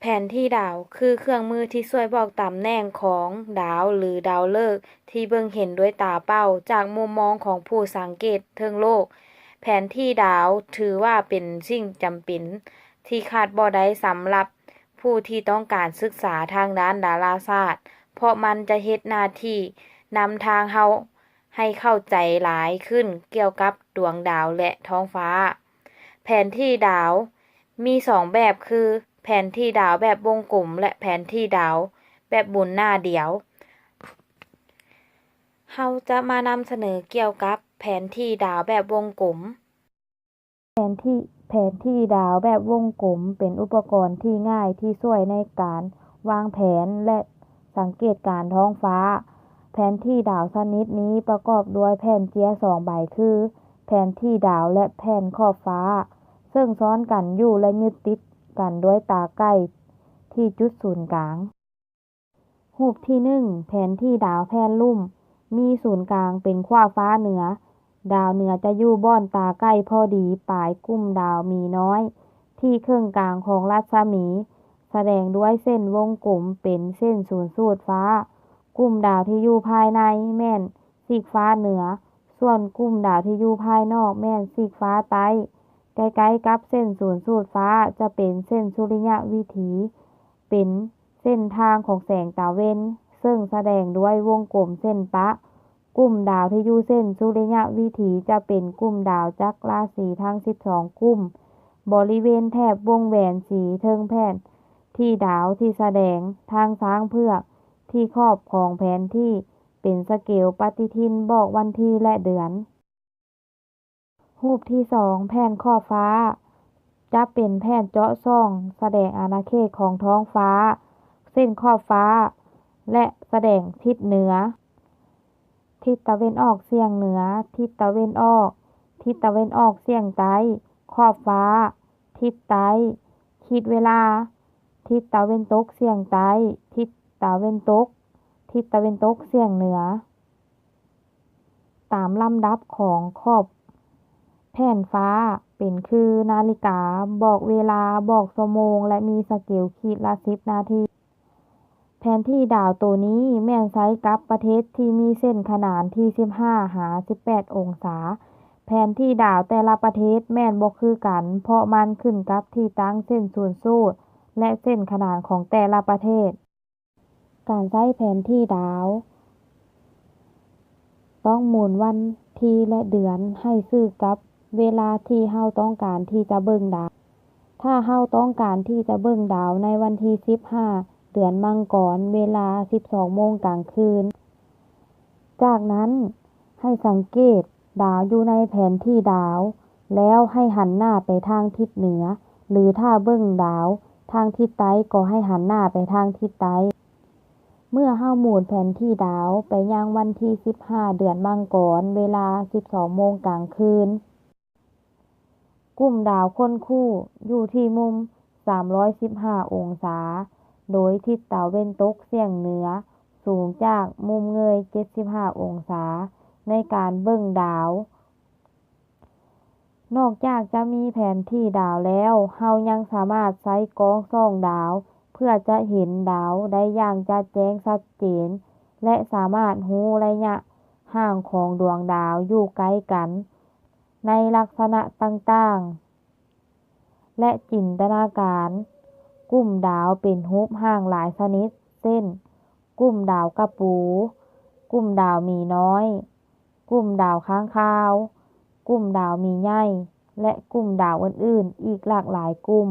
ແຜນທີ່ດາວຄືເຄື່ອງມືທີ່ຊ່ວຍບອກຕຳແໜ່ງຂອງດາວ ຫຼື ດາວເລີກທີ່ເບິ່ງເຫັນດ້ວຍຕາເປົ່າຈາກມຸມມອງຂອງຜູ້ສັງເກດເທິງໂລກ. ແຜນທີ່ດາວຖືວ່າເປັນສິ່ງຈຳເປັນທີ່ຂາດບໍ່ໄດ້ສຳລັບຜູ້ທີ່ຕ້ອງການສຶກສາທາງດ້ານດາລາສາດ, ເພາະມັນຈະເຮັດໜ້າທີ່ນຳທາງເຮົາ ໃຫ້ເຂົ້າໃຈຫຼາຍຂຶ້ນກ່ຽວກັບດວງດາວ ແລະ ທ້ອງຟ້າ. ແຜນທີ່ດາວມີສອງແບບຄື ແຜນທີ່ດາວແບບວົງກົມ ແລະ ແຜນທີ່ດາວແບບບຸນໜ້າດຽວ. ເຮົາຈະມານຳສະເໜີກ່ຽວກັບແຜນທີ່ດາວແບບວົງກົມ. ແຜນທີ່ ແຜນທີ່ດາວແບບວົງກົມເປັນອຸປະກອນທີ່ງ່າຍທີ່ຊ່ວຍໃນການວາງແຜນ ແລະ ສັງເກດການທ້ອງຟ້າ. ແຜນທີ່ດາວຊະນິດນີ້ປະກອບດ້ວຍແຜ່ນເຈ້ຍສອງໃບ ຄື ແຜນທີ່ດາວ ແລະ ແຜ່ນຂອບຟ້າ, ເຊິ່ງຊ້ອນກັນຢູ່ ແລະ ຍຶດຕິດກັນດ້ວຍຕາໄກ່ທີ່ຈຸດສູນກາງ. ຮູບທີໜຶ່ງ ແຜນທີ່ດາວແຜ່ນລຸ່ມ ມີສູນກາງເປັນຂວ້າຟ້າເໜືອ. ດາວເໜືອຈະຢູ່ບ່ອນຕາໄກ່ພໍດີປາຍກຸ່ມດາວໝີນ້ອຍ ທີ່ເຄິ່ງກາງຂອງລັດສະໝີ ສະແດງດ້ວຍເສັ້ນວົງກົມເປັນເສັ້ນສູນສູດຟ້າ. ກຸ່ມດາວທີ່ຢູ່ພາຍໃນແມ່ນຊີກຟ້າເໜືອ, ສ່ວນກຸ່ມດາວທີ່ຢູ່ພາຍນອກແມ່ນຊີກຟ້າໃຕ້. ໃກ້ໆກັບເສັ້ນສູນສູດຟ້າຈະເປັນເສັ້ນສຸລິຍະວິຖີ ເປັນເສັ້ນທາງຂອງແສງຕາເວັນ ເຊິ່ງສະແດງດ້ວຍວົງກົມເສັ້ນປະ. ກຸ່ມດາວທີ່ຢູ່ເສັ້ນສຸລິຍະວິຖີຈະເປັນກຸ່ມດາວຈັກລາສີທັງສິບສອງກຸ່ມ. ບໍລິເວນແຖບວົງແຫວນສີເທິງແຜ່ນທີ່ດາວທີ່ສະແດງທາງຊ້າງເຜືອກທີ່ຂອບຂອງແຜນທີ່ເປັນສະເກວປະຕິທິນບອກວັນທີ ແລະ ເດືອນ. ຮູບທີສອງ ແຜ່ນຂອບຟ້າ ຈະເປັນແຜ່ນເຈາະຊ່ອງສະແດງອານາເຂດຂອງທ້ອງຟ້າ, ເສັ້ນຂອບຟ້າ ແລະ ສະແດງທິດເໜືອ, ທິດຕາເວັນອອກສ່ຽງເໜືອ, ທິດຕາເວັນອອກ, ທິດຕາເວັນອອກສ່ຽງໃຕ້, ຂອບຟ້າ, ທິດໃຕ້, ຂີດເວລາ, ທິດຕາເວັນຕົກສ່ຽງໃຕ້, ທິດຕາເວັນຕົກ, ທິດຕາເວັນຕົກສ່ຽງເໜືອ. ຕາມລຳດັບຂອງຂອບແຜ່ນຟ້າ ເປັນຄືນາລິກາບອກເວລາ, ບອກຊົ່ວໂມງ ແລະ ມີສະເກວຂີດລະສິບນາທີ. ແຜນທີ່ດາວໂຕນີ້ແມ່ນໃຊ້ກັບປະເທດທີ່ມີເສັ້ນຂະໜານທີ່ສິບຫ້າຫາສິບແປດອົງສາ. ແຜນທີ່ດາວແຕ່ລະປະເທດແມ່ນບໍ່ຄືກັນ, ເພາະມັນຂຶ້ນກັບທີ່ຕັ້ງເສັ້ນສູນສູດ ແລະ ເສັ້ນຂະໜານຂອງແຕ່ລະປະເທດ. ການໃຊ້ແຜນທີ່ດາວ ຕ້ອງໝູນວັນທີ ແລະ ເດືອນໃຫ້ຊື່ກັບເວລາທີ່ເຮົາຕ້ອງການທີ່ຈະເບິ່ງດາວ. ຖ້າເຮົາຕ້ອງການທີ່ຈະເບິ່ງດາວໃນວັນທີສິບຫ້າ ເດືອນມັງກອນ ເວລາສິບສອງໂມງກາງຄືນ, ຈາກນັ້ນໃຫ້ສັງເກດດາວຢູ່ໃນແຜນທີ່ດາວ ແລ້ວໃຫ້ຫັນໜ້າໄປທາງທິດເໜືອ ຫຼື ຖ້າເບິ່ງດາວທາງທິດໃຕ້ກໍໃຫ້ຫັນໜ້າໄປທາງທິດໃຕ້. ເມື່ອເຮົາໝູນແຜນທີ່ດາວໄປຍັງວັນທີສິບຫ້າ ເດືອນມັງກອນ ເວລາສິບສອງໂມງກາງຄືນ, ກຸ່ມດາວຄົນຄູ່ຢູ່ທີ່ມຸມສາມຮ້ອຍສິບຫ້າອົງສາ ໂດຍທິດຕາເວັນຕົກສ່ຽງເໜືອ ສູງຈາກມຸມເງີຍເຈັດສິບຫ້າອົງສາ ໃນການເບິ່ງດາວ. ນອກຈາກຈະມີແຜນທີ່ດາວແລ້ວ, ເຮົາຍັງສາມາດໃຊ້ກ້ອງສ່ອງດາວ ເພື່ອຈະເຫັນດາວໄດ້ຢ່າງຈະແຈ້ງຊັດເຈນ ແລະ ສາມາດຮູ້ໄລຍະຫ່າງຂອງດວງດາວຢູ່ໃກ້ກັນໃນລັກສະນະຕ່າງໆ ແລະ ຈິນຕະນາການກຸ່ມດາວເປັນຮູບຮ່າງຫຼາຍຊະນິດ ເຊັ່ນ ກຸ່ມດາວກະປູ, ກຸ່ມດາວໝີນ້ອຍ, ກຸ່ມດາວຄ້າງຄາວ, ກຸ່ມດາວໝີໃຫຍ່ ແລະ ກຸ່ມດາວອື່ນໆອີກຫຼາກຫຼາຍກຸ່ມ.